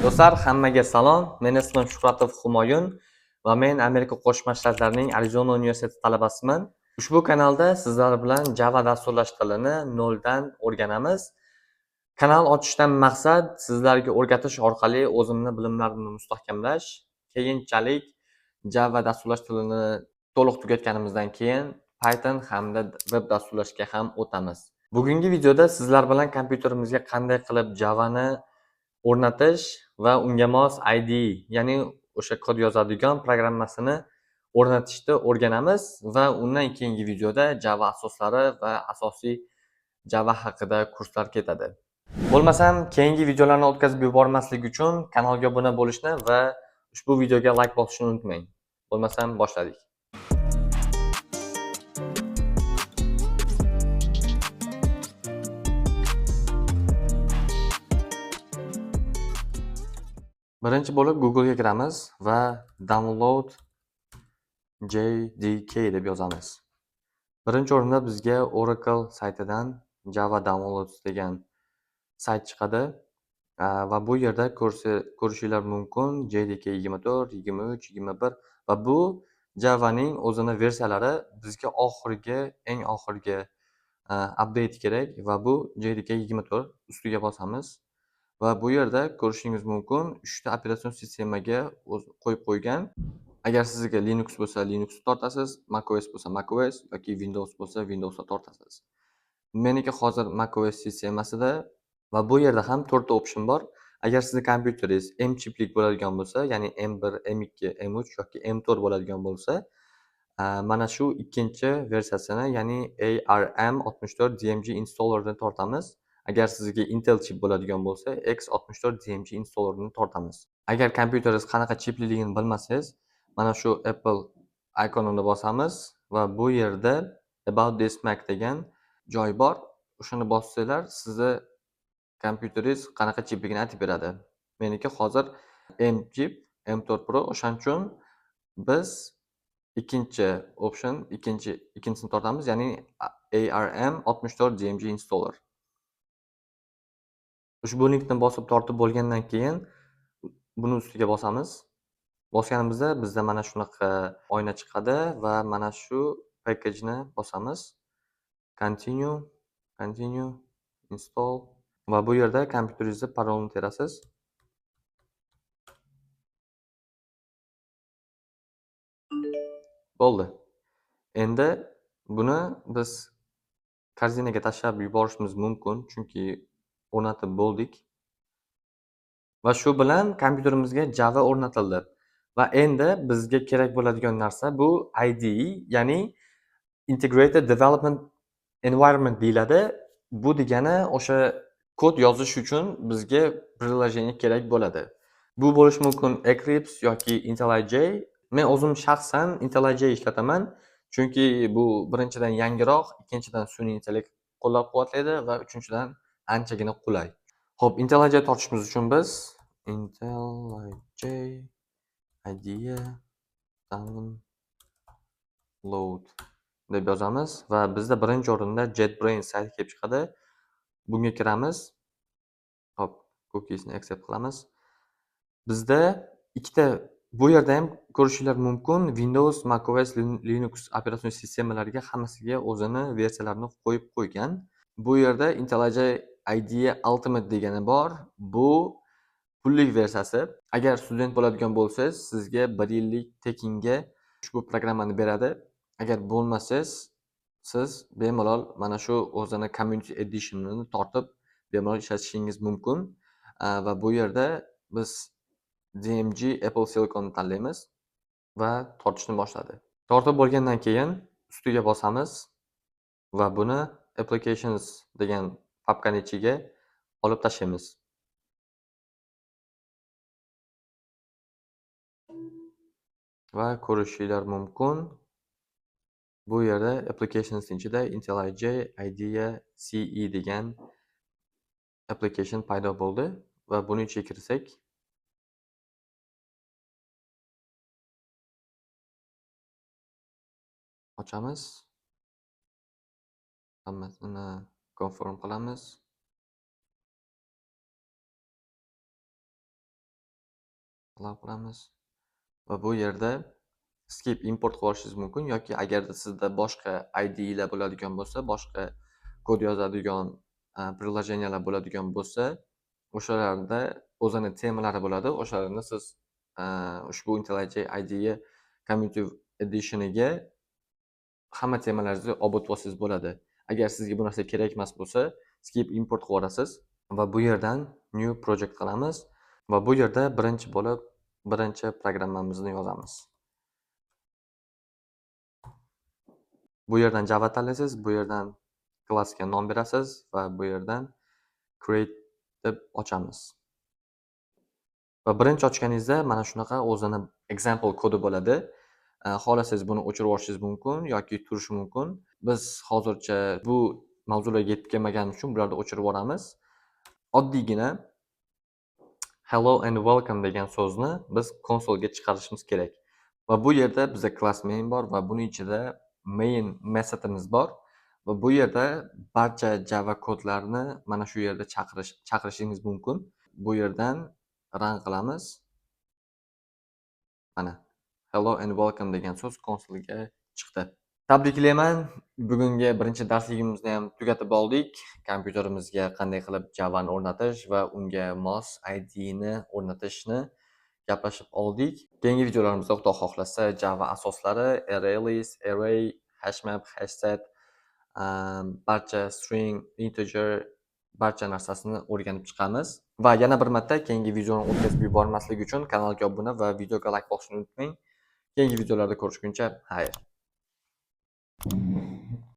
Do'stlar, hammaga salom. Meni ismim Shuhratov Humoyun va men Amerika Qo'shma Shtatlarining Arizona universiteti talabasiman. Ushbu kanalda sizlar bilan Java dasturlash tilini noldan o'rganamiz. Kanal ochishdan maqsad sizlarga o'rgatish orqali o'zimni bilimlarimni mustahkamlash, keyinchalik Java dasturlash tilini to'liq tugatganimizdan keyin Python hamda web dasturlashga ham o'tamiz. Bugungi videoda sizlar bilan kompyuterimizga qanday qilib Javani o'rnatish va unga mos IDE, ya'ni o'sha kod yozadigan programmasini o'rnatishni o'rganamiz va undan keyingi videoda Java asoslari va asosiy Java haqida kurslar ketadi. Bo'lmasam, keyingi videolarni o'tkazib yubormaslik uchun kanalga obuna bo'lishni va ushbu videoga like bosishni unutmang. Bo'lmasam, boshladik. Birinchi bo'lib Google'ga kiramiz va download JDK deb yozamiz. Birinchi o'rinda bizga Oracle saytidan Java Downloads degan sayt chiqadi. Va bu yerda ko'rishinglar mumkin JDK 24, 23, 21 va bu Java'ning o'zini versiyalari. Bizga oxirgi, eng oxirgi update kerak va bu JDK 24 ustiga bosamiz. Va bu yerda ko'rishingiz mumkin 3 ta operatsion sistemaga qo'yib qo'ygan. Agar sizga Linux bo'lsa, Linuxni tortasiz, macOS bo'lsa macOS yoki Windows bo'lsa Windowsni tortasiz. Meniki hozir macOS sistemasida va bu yerda ham 4 ta option bor. Agar sizni kompyuteringiz M chiplik bo'ladigan bo'lsa, ya'ni M1, M2, M3 yoki M4 bo'ladigan bo'lsa, mana shu ikkinchi versiyasini, ya'ni ARM64 DMG installerni tortamiz. Agar sizga Intel chip bo'ladigan bo'lsa, X64 DMG installerni tortamiz. Agar kompyuteringiz qanaqa chipliligini bilmasangiz, mana shu Apple ikonini bosamiz va bu yerda About this Mac degan joy bor. O'shani bossanglar, sizni kompyuteringiz qanaqa chipligini aytib beradi. Meniki hozir M chip, M4 Pro, o'shaning uchun biz ikkinchi option, ikkinchisini tortamiz, ya'ni ARM64 DMG installer. Ushbu linkni bosib tortib bo'lgandan keyin buni ustiga bosamiz. Bosganimizda bizda mana shunaqa oyna chiqadi va mana shu package-ni bosamiz. Continue, continue, install va bu yerda kompyuteringizni parolini terasiz. Bo'ldi. Endi buni biz korzinaga tashlab yuborishimiz mumkin, chunki o'rnatib bo'ldik. Va shu bilan kompyuterimizga Java o'rnatildi. Va endi bizga kerak bo'ladigan narsa bu IDE, ya'ni Integrated Development Environment deyiladi. Bu degani o'sha kod yozish uchun bizga приложение kerak bo'ladi. Bu bo'lishi mumkin Eclipse yoki IntelliJ. Men o'zim shaxsan IntelliJ ishlataman, chunki bu birinchidan yangiroq, ikkinchidan sun'iy intellekt qo'llab-quvvatlaydi va uchinchidan anchagina qulay. Xo'p, IntelliJ tortishimiz uchun biz IntelliJ IDEA download deb yozamiz va bizda birinchi o'rinda JetBrains sayti kelib chiqadi. Bunga kiramiz. Xo'p, cookiesni accept qilamiz. Bizda ikkita, bu yerda ham ko'rishinglar mumkin, Windows, macOS, Linux operatsion sistemalariga hammasiga o'zini versiyalarini qo'yib qo'ygan. Bu yerda IntelliJ IDEA Ultimate degani bor. Bu pullik versiyasi. Agar student bo'ladigan bo'lsangiz, sizga 1 yillik tekinga ushbu programmani beradi. Agar bo'lmasangiz, siz bemalol mana shu o'zini Community Edition'ini tortib bemalol ishlatishingiz mumkin. Va bu yerda biz DMG Apple Silicon tanlaymiz va tortishni boshladi. Tortib bo'lgandan keyin ustiga bosamiz va buni Applications degan papkani ichiga olib tashlaymiz. Va ko'rishinglar mumkin, bu yerda Applications ichida IntelliJ IDEA CE degan application paydo bo'ldi va buni ichiga kirsak, ochamiz. Hammasini confirm qilamiz. Allow qilamiz va bu yerda skip import qilib olishingiz mumkin yoki agarda sizda boshqa IDE'lar bo'ladigan bo'lsa, boshqa kod yozadigan приложения lar bo'ladigan bo'lsa, o'shalarda o'zini temalari bo'ladi. O'shalarni siz ushbu IntelliJ IDEA Community Editioniga hamma temalaringizni olib o'tib olsangiz bo'ladi. Agar sizga bu narsa kerak emas bo'lsa, skip import qilib yuborasiz va bu yerdan new project qilamiz va bu yerda birinchi bo'lib birinchi programmamizni yozamiz. Bu yerdan Java tanlaysiz, bu yerdan klassga nom berasiz va bu yerdan create deb ochamiz. Va birinchi ochganingizda mana shunaqa o'zini example kodi bo'ladi. Xohlasangiz buni o'chirib yuborishingiz mumkin yoki turishi mumkin. Biz hozircha bu mavzularga yetib kelmaganimiz uchun bularni o'chirib yuboramiz. Oddiygina hello and welcome degan so'zni biz konsolga chiqarishimiz kerak. Va bu yerda bizda class main bor va buni ichida main metodimiz bor. Va bu yerda barcha Java kodlarni mana shu yerda chaqirishingiz mumkin. Bu yerdan run qilamiz. Mana hello and welcome degan so'z konsolga chiqdi. Tabriklayman. Bugungi birinchi darsligimizni ham tugatib oldik. Kompyuterimizga qanday qilib Javani o'rnatish va unga mos IDE'ni o'rnatishni gaplashib oldik. Keyingi videolarimizda Xudo xohlasa Java asoslari, ArrayList, Array, HashMap, HashSet, barcha string, integer barcha narsasini o'rganib chiqamiz. Va yana bir marta keyingi videoni o'tkazib yubormaslik uchun kanalga obuna va videoga like bosishni unutmang. Keyingi videolarda ko'rishguncha xayr.